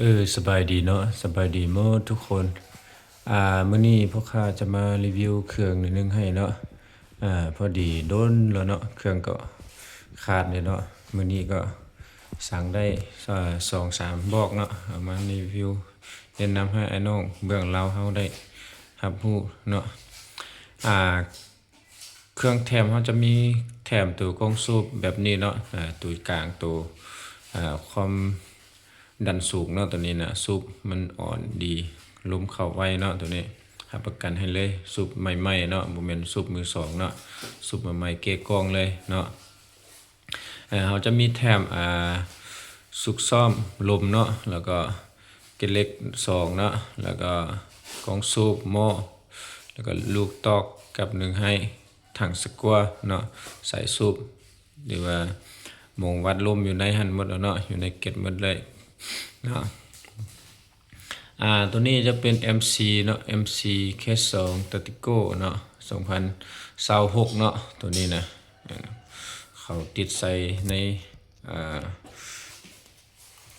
ເອີ ສະບາຍດີເນາະ ສະບາຍດີໝົດທຸກຄົນ. ອາ ມື້ນີ້ພວກຂ້າຈະມາຣີວິວເຄື່ອງໜ້ອຍໜຶ່ງໃຫ້ເນາະ. ອາ ພໍດີດົນແລ້ວເນາະ ເຄື່ອງກໍຂາດເລີຍເນາະ. ມື້ນີ້ກໍສັ່ງໄດ້ ອາ ສອງສາມບອກເນາະ ເອົາມາຣີວິວ ແນະນຳໃຫ້ອ້າຍນ້ອງເບື້ອງລາວເຮົາໄດ້ຮັບຮູ້ເນາະ. ອາ ເຄື່ອງແຖມເຮົາຈະມີແຖມໂຕກ້ອງສູບແບບນີ້ເນາະ ອາ ໂຕກາງ ໂຕ ອາ ຄວາມດັນສູງເນາະ. ໂຕນີ້ນະ ສູບມັນອ່ອນດີ ລົມເຂົ້າໄວເນາະ. ໂຕນີ້ຮັບປະກັນໃຫ້ເລີຍ ສູບໃໝ່ໆເນາະ ບໍ່ແມ່ນສູບມືສອງເນາະ ສູບໃໝ່ໆ ແກະກ່ອງເລີຍເນາະ. ເຮົາຈະມີແຖມ ອາ ຊຸກຊ້ອມລົມເນາະ ແລ້ວກໍເກັດເຫຼັກສອງເນາະ ແລ້ວກໍກ້ອງສູບ ໝໍ້ ແລ້ວກໍລູກຕອກກັບໜຶ່ງໄຮ ຖັງສະກົວເນາະ ສາຍສູບ ຫຼືວ່າໝົງວັດລົມຢູ່ໃນຫັ້ນໝົດແລ້ວເນາະ ຢູ່ໃນເກັດໝົດເລີຍເນາະ. ອາ ໂຕນີ້ຈະເປັນເອັມຊີເນາະ ເອັມຊີ ເຄສອງ ຕາຕິໂກເນາະ ສອງພັນຊາວຫົກເນາະ. ໂຕນີ້ນະ ເຂົາຕິດໃສ່ໃນ ອາ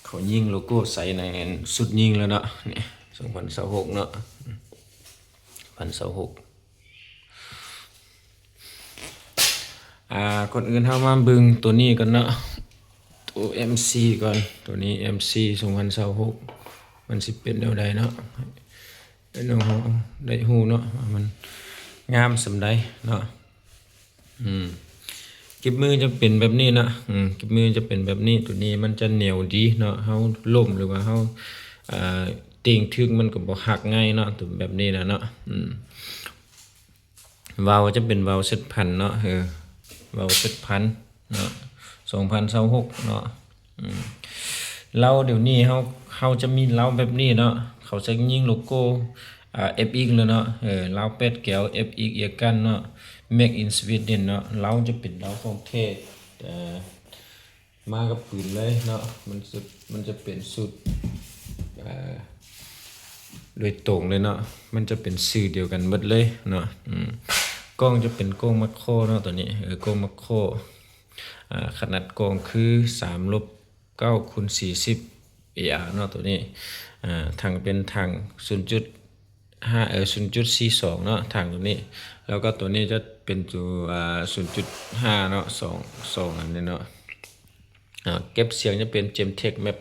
ເຂົາຍິງໂລໂກ້ໃສ່ໃນຊຸດຍິງແລ້ວເນາະ ນີ້ ສອງພັນຊາວຫົກເນາະ ພັນຊາວຫົກ. ອາ ກ່ອນອື່ນເຮົາມາເບິ່ງໂຕນີ້ກ່ອນເນາະ ໂຕເອັມຊີກ່ອນ. ໂຕນີ້ເອັມຊີ ສອງພັນຊາວຫົກ ມັນຊິເປັນແນວໃດເນາະ ໃຫ້ນ້ອງເຮົາໄດ້ຮູ້ເນາະວ່າມັນງາມສ່ຳໃດເນາະ. ອືມ ກິບມືຈະເປັນແບບນີ້ເນາະ ອືມ ກິບມືຈະເປັນແບບນີ້. ໂຕນີ້ມັນຈະໜຽວດີເນາະ ເຮົາລົ້ມ ຫຼືວ່າເຮົາ ອາ ຕີງຖືກ ມັນກໍບໍ່ຫັກງ່າຍເນາະ ໂຕແບບນີ້ນະເນາະ. ອືມ ວາວຈະເປັນວາວເຊັດພັນເນາະ ເອີ ວາວເຊັດພັນເນາະ ສອງພັນຊາວຫົກເນາະ. ອືມ ເລົາດຽວນີ້ເຮົາ ເຮົາຈະມີເລົາແບບນີ້ເນາະ ເຂົາຈະຍິງໂລໂກ້ ອາ ເອັຟເອັກແລ້ວເນາະ ເອີ ເລົາແປດແກວ ເອັຟເອັກ ເອຍກັນເນາະ ເມດອິນສະວີເດັນເນາະ. ເລົາຈະເປັນເລົາຂອງແທ້ ເອີ ມາກັບປືນເລີຍເນາະ ມັນຈະ ມັນຈະເປັນຊຸດ ເອີ ໂດຍຕົງເລີຍເນາະ ມັນຈະເປັນຊື່ດຽວກັນໝົດເລີຍເນາະ. ອືມ ກ້ອງຈະເປັນກ້ອງມາໂຄຣເນາະ ໂຕນີ້ ເອີ ກ້ອງມາໂຄຣ ອາ ຂະໜາດກ້ອງຄືສາມລົບເກົ້າຄູນສີ່ສິບ ເອອາ ເນາະ ໂຕນີ້ ອາ ຖັງເປັນຖັງສູນຈຸດຫ້າ ເອີ ສູນຈຸດສີ່ສອງເນາະ ຖັງໂຕນີ້ ແລ້ວກໍໂຕນີ້ຈະເປັນໂຕ ອາ ສູນຈຸດຫ້າເນາະ ສອງ ສອງອັນນີ້ເນາະ. ອາ ເກັບສຽງຈະເປັນເຈມເທັກແບບ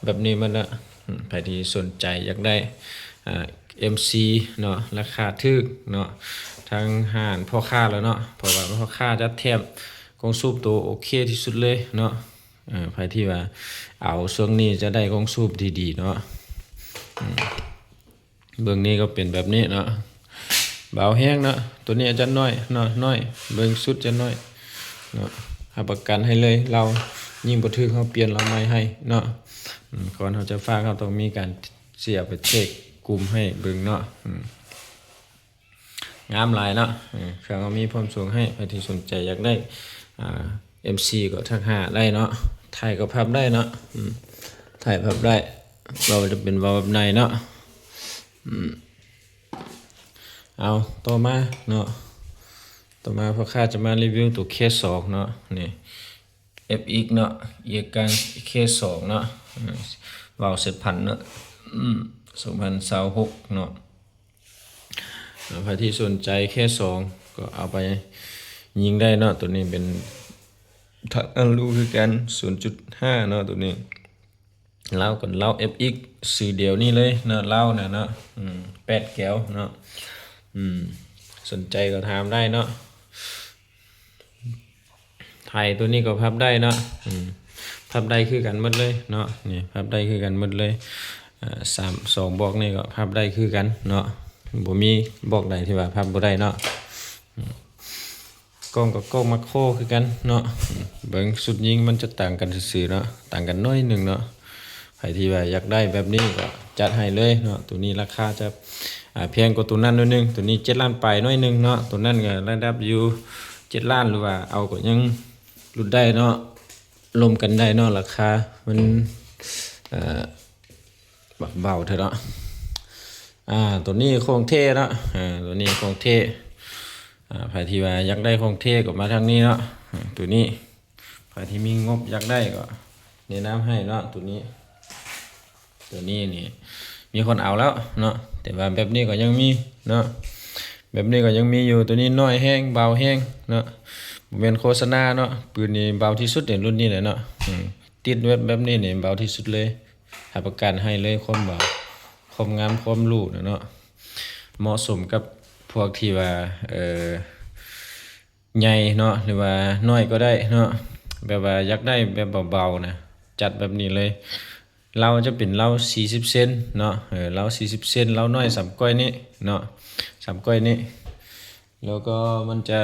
ແບບນີ້ໝົດເນາະ. ອືມ ໃຜທີ່ສົນໃຈຢາກໄດ້ ອາ ເອັມຊີເນາະ ລາຄາຖືກເນາະ ທາງຮ້ານພໍ່ຄ້າແລ້ວເນາະ ເພາະວ່າພໍ່ຄ້າຈະແຖມກ້ອງສູບໂຕໂອເຄທີ່ສຸດເລີຍເນາະ. ເອີ ໃຜທີ່ວ່າເອົາຊ່ວງນີ້ຈະໄດ້ກ້ອງສູບດີໆເນາະ. ອືມ ເບິ່ງນີ້ກໍເປັນແບບນີ້ເນາະ ເບົາແຮງເນາະ ໂຕນີ້ອາດຈະໜ້ອຍເນາະ ໜ້ອຍ ເບິ່ງຊຸດຈະໜ້ອຍເນາະ. ຮັບປະກັນໃຫ້ເລີຍ ເລົາຍິງບໍ່ຖືກເຮົາປ່ຽນເລົາໃໝ່ໃຫ້ເນາະ. ອືມ ກ່ອນເຮົາຈະຝາກ ເຮົາຕ້ອງມີການເສຍໄປເຊັກກຸ່ມໃຫ້ເບິ່ງເນາະ. ອືມ ງາມຫຼາຍເນາະ ເອີ ເຄື່ອງເຮົາມີພ້ອມສົ່ງໃຫ້. ໃຜທີ່ສົນໃຈຢາກໄດ້ ອາ ເອັມຊີ ກໍທັກຫາໄດ້ເນາະ. ໄທກໍພັບໄດ້ເນາະ ອືມ ໄທພັບໄດ້ ເວົ້າຈະເປັນເວົ້າແບບໃນເນາະ. ອືມ ເອົາ ຕໍ່ມາເນາະ ຕໍ່ມາພໍ່ຄ້າຈະມາຣີວິວໂຕເຄສອງເນາະ ນີ້ ເອັຟເອັກເນາະ ເອກັນ ເຄສອງເນາະ ເອີ ເບົາເຊັດພັນເນາະ ອືມ ສອງພັນຊາວຫົກເນາະ. ໃຜທີ່ສົນໃຈເຄສອງກໍເອົາໄປຍິງໄດ້ເນາະ. ໂຕນີ້ເປັນທັງອາລູຄືກັນ ສູນຈຸດຫ້າເນາະ ໂຕນີ້ ເລົາກັນ ເລົາເອັຟເອັກ ຊື່ດຽວນີ້ເລີຍເນາະ ເລົານະເນາະ ອືມ ແປດແກວເນາະ. ອືມ ສົນໃຈກໍຖາມໄດ້ເນາະ. ໄທໂຕນີ້ກໍພັບໄດ້ເນາະ ອືມ ພັບໄດ້ຄືກັນໝົດເລີຍເນາະ ນີ້ພັບໄດ້ຄືກັນໝົດເລີຍ. ເອີ ສາມ ສອງບອກນີ້ກໍພັບໄດ້ຄືກັນເນາະ ບໍ່ມີບອກໃດທີ່ວ່າພັບບໍ່ໄດ້ເນາະ. ອືມ ກ້ອງກໍກ້ອງມາໂຄຣຄືກັນເນາະ ອືມ ເບິ່ງຊຸດຍິງມັນຈະຕ່າງກັນຊື່ໆເນາະ ຕ່າງກັນໜ້ອຍໜຶ່ງເນາະ. ໃຜທີ່ວ່າຢາກໄດ້ແບບນີ້ກໍຈັດໃຫ້ເລີຍເນາະ. ໂຕນີ້ລາຄາຈະ ອາ ແພງກວ່າໂຕນັ້ນໜ້ອຍໜຶ່ງ ໂຕນີ້ເຈັດລ້ານປາຍໜ້ອຍໜຶ່ງເນາະ ໂຕນັ້ນກໍລະດັບຢູ່ເຈັດລ້ານ ຫຼືວ່າເອົາກໍຍັງຫຼຸດໄດ້ເນາະ ລົມກັນໄດ້ເນາະ ລາຄາມັນ ເອີ ບັກເບົາເທື່ອເນາະ. ອາ ໂຕນີ້ຂອງແທ້ເນາະ ອາ ໂຕນີ້ຂອງແທ້. ອາ ໃຜທີ່ວ່າຢາກໄດ້ຂອງແທ້ກໍມາທາງນີ້ເນາະ ອາ ໂຕນີ້ ໃຜທີ່ມີງົບຢາກໄດ້ກໍແນະນຳໃຫ້ເນາະ ໂຕນີ້ ຕົວນີ້ນີ້ມີຄົນເອົາແລ້ວເນາະ ແຕ່ວ່າແບບນີ້ກໍຍັງມີເນາະ ແບບນີ້ກໍຍັງມີຢູ່. ຕົວນີ້ນ້ອຍແຮງ ເບົາແຮງເນາະ ບໍ່ແມ່ນໂຄສະນາເນາະ. ປືນນີ້ເບົາທີ່ສຸດໃນລຸ້ນນີ້ແຫຼະເນາະ. ອືມ ຕິດແບບ ແບບນີ້ນີ້ເບົາທີ່ສຸດເລີຍ ຮັບປະກັນໃຫ້ເລີຍຄວາມເບົາ ຄວາມງາມ ຄວາມຫຼູນະເນາະ. ເໝາະສົມກັບພວກທີ່ວ່າ ເອີ ໃຫຍ່ເນາະ ຫຼືວ່ານ້ອຍກໍໄດ້ເນາະ ແບບວ່າຢາກໄດ້ແບບເບົາໆນະ ຈັດແບບນີ້ເລີຍ. ເລົາຈະເປັນເລົາສີ່ສິບເຊັນເນາະ ເອີ ເລົາສີ່ສິບເຊັນ ເລົານ້ອຍສ່ຳກ້ອຍນີ້ເນາະ ສ່ຳກ້ອຍນີ້. ແລ້ວກໍມັນຈະ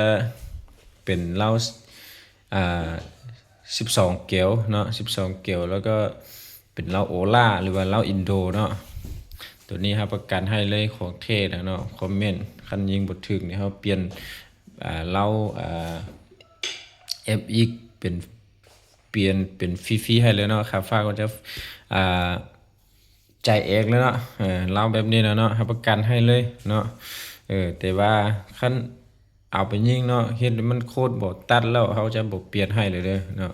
ເປັນເລົາ ອ່າ ສິບສອງແກວເນາະ ສິບສອງແກວ ແລ້ວກໍເປັນເລົາໂອລາ ຫຼືວ່າເລົາອິນໂດເນາະ. ຕົວນີ້ຮັບປະກັນໃຫ້ເລີຍ ຂອງແທ້ນະເນາະ. ຄອມເມັນຄັນຍິງບໍ່ຖືກນີ້ ເຮົາປ່ຽນ ອ່າ ເລົາ ອ່າ ເອັຟອີກ ເປັນ ປ່ຽນເປັນຟຣີໆໃຫ້ເລີຍເນາະ. ຄ່າຝາກກໍຈະ ອ່າ ຈ່າຍເອງເລີຍເນາະ. ເອີ ເລົາແບບນີ້ນະເນາະ ຮັບປະກັນໃຫ້ເລີຍເນາະ. ເອີ ແຕ່ວ່າຄັນເອົາໄປຍິງເນາະ ເຮັດໃຫ້ມັນໂຄດບໍ່ຕັດແລ້ວ ເຮົາຈະບໍ່ປ່ຽນໃຫ້ເລີຍເດີເນາະ.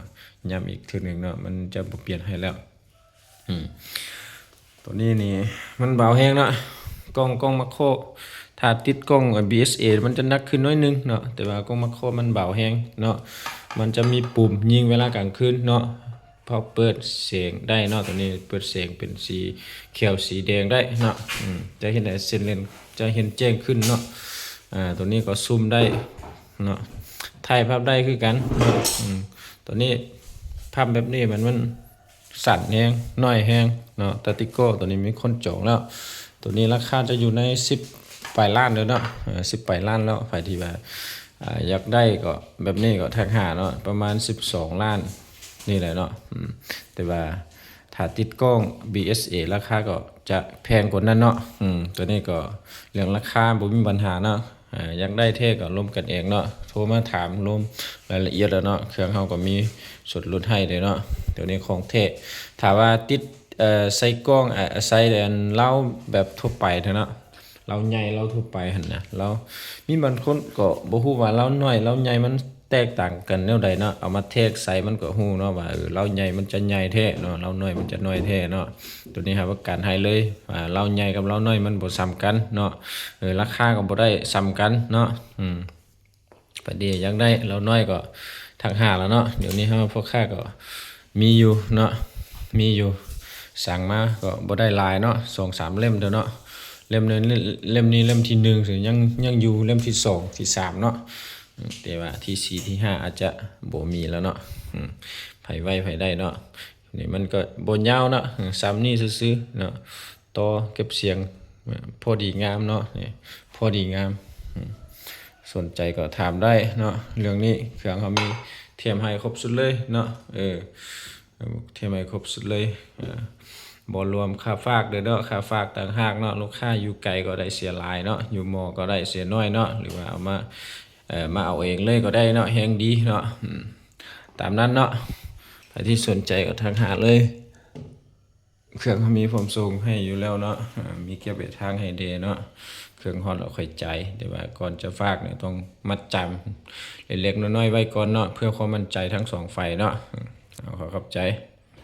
ຢ້ຳອີກເທື່ອໜຶ່ງເນາະ ມັນຈະບໍ່ປ່ຽນໃຫ້ແລ້ວ. ອືມ ຕົວນີ້ນີ້ມັນເບົາແຮງເນາະ ກ້ອງ ກ້ອງມາໂຄ ຖ້າຕິດກ້ອງ ບີເອສເອ ມັນຈະໜັກຂຶ້ນໜ້ອຍໜຶ່ງເນາະ ແຕ່ວ່າກ້ອງມາໂຄມັນເບົາແຮງເນາະ. ມັນຈະມີປຸ່ມຍິງເວລາກາງຄືນເນາະ ເຮົາເປີດແສງໄດ້ເນາະ. ຕົວນີ້ເປີດແສງເປັນສີຂຽວສີແດງໄດ້ເນາະ. ອືມ ຈະເຮັດໃຫ້ເສັ້ນເລນ ຈະເຫັນແຈ້ງຂຶ້ນເນາະ. ອ່າ ຕົວນີ້ກໍຊູມໄດ້ເນາະ ຖ່າຍພາບໄດ້ຄືກັນເນາະ. ອືມ ຕົວນີ້ພາບແບບນີ້ມັນ ມັນສັ້ນແຮງ ນ້ອຍແຮງເນາະ. ຕາຕິໂກ້ຕົວນີ້ມີຄົນຈອງແລ້ວ ຕົວນີ້ລາຄາຈະຢູ່ໃນສິບປາຍລ້ານເດີເນາະ ເອີ ສິບປາຍລ້ານແລ້ວ. ໃຜທີ່ວ່າ ອ່າ ຢາກໄດ້ກໍແບບນີ້ກໍທັກຫາເນາະ ປະມານສິບສອງລ້ານນີ້ແຫຼະເນາະ. ອືມ ແຕ່ວ່າຖ້າຕິດກ້ອງ ບີເອສເອ ລາຄາກໍຈະແພງກວ່ານັ້ນເນາະ. ອືມ ຕົວນີ້ກໍເລື່ອງລາຄາບໍ່ມີບັນຫາເນາະ. ອ່າ ຢາກໄດ້ແທ້ກໍລົມກັນເອງເນາະ ໂທມາຖາມລົມລາຍລະອຽດແລ້ວເນາະ. ເຄື່ອງເຮົາກໍມີສ່ວນຫຼຸດໃຫ້ເດ້ເນາະ ຕົວນີ້ຂອງແທ້. ຖ້າວ່າຕິດ ເອີ ໃສ່ກ້ອງ ອາ ໃສ່ອັນເລົາແບບທົ່ວໄປເນາະ ເລົາໃຫຍ່ເລົາທົ່ວໄປຫັ້ນນະ ເລົາ ມີບາງຄົນກໍບໍ່ຮູ້ວ່າເລົານ້ອຍເລົາໃຫຍ່ມັນແຕກຕ່າງກັນແນວໃດເນາະ. ເອົາມາແທກໃສ່ມັນກໍຮູ້ເນາະວ່າ ເອີ ເລົາໃຫຍ່ມັນຈະໃຫຍ່ແທ້ເນາະ ເລົານ້ອຍມັນຈະນ້ອຍແທ້ເນາະ. ຕົວນີ້ຮັບປະກັນໃຫ້ເລີຍວ່າເລົາໃຫຍ່ກັບເລົານ້ອຍມັນບໍ່ສ່ຳກັນເນາະ. ເອີ ລາຄາກໍບໍ່ໄດ້ສ່ຳກັນເນາະ. ອືມ ປະເດ ຢາກໄດ້ເລົານ້ອຍກໍທັກຫາແລ້ວເນາະ. ດຽວນີ້ເຮົາ ພວກຂ້າກໍມີຢູ່ເນາະ ມີຢູ່ ສັ່ງມາກໍບໍ່ໄດ້ຫຼາຍເນາະ ສອງສາມເຫຼັ້ມເດີເນາະ. ເຫຼັ້ມນີ້ ເຫຼັ້ມນີ້ເຫຼັ້ມທີໜຶ່ງ ຍັງ ຍັງຢູ່ເຫຼັ້ມທີສອງ ທີສາມເນາະ ແຕ່ວ່າທີສີ່ ທີຫ້າ ອາດຈະບໍ່ມີແລ້ວເນາະ. ອືມ ໃຜໄວໃຜໄດ້ເນາະ. ນີ້ມັນກໍບໍ່ຍາວເນາະ ສ່ຳນີ້ຊື່ໆເນາະ ຕໍ່ເກັບສຽງພໍດີງາມເນາະ ນີ້ພໍດີງາມ. ອືມ ສົນໃຈກໍຖາມໄດ້ເນາະ ເລື່ອງນີ້ເຄື່ອງເຮົາມີ ທຽມໃຫ້ຄົບຊຸດເລີຍເນາະ. ເອີ ທຽມໃຫ້ຄົບຊຸດເລີຍ ເອີ ບໍ່ລວມຄ່າຝາກເດີເນາະ ຄ່າຝາກຕ່າງຫາກເນາະ. ລູກຄ້າຢູ່ໄກກໍໄດ້ເສຍຫຼາຍເນາະ ຢູ່ມໍ່ກໍໄດ້ເສຍໜ້ອຍເນາະ ຫຼືວ່າເອົາມາ ເອີ ມາເອົາເອງເລີຍກໍໄດ້ເນາະ ແຮງດີເນາະ. ອືມ ຕາມນັ້ນເນາະ ໃຜທີ່ສົນໃຈກໍທັກຫາເລີຍ. ເຄື່ອງເຮົາມີພ້ອມສົ່ງໃຫ້ຢູ່ແລ້ວເນາະ ເອີ ມີເກັບໄວ້ທາງໃຫ້ແດ່ເນາະ. ເຄື່ອງຮອດແລ້ວຄ່ອຍຈ່າຍ ແຕ່ວ່າກ່ອນຈະຝາກນີ້ຕ້ອງມັດຈຳເລັກໆນ້ອຍໆໄວ້ກ່ອນເນາະ ເພື່ອຄວາມໝັ້ນໃຈທັງສອງຝ່າຍເນາະ. ເອົາ ຂໍຂອບໃຈ.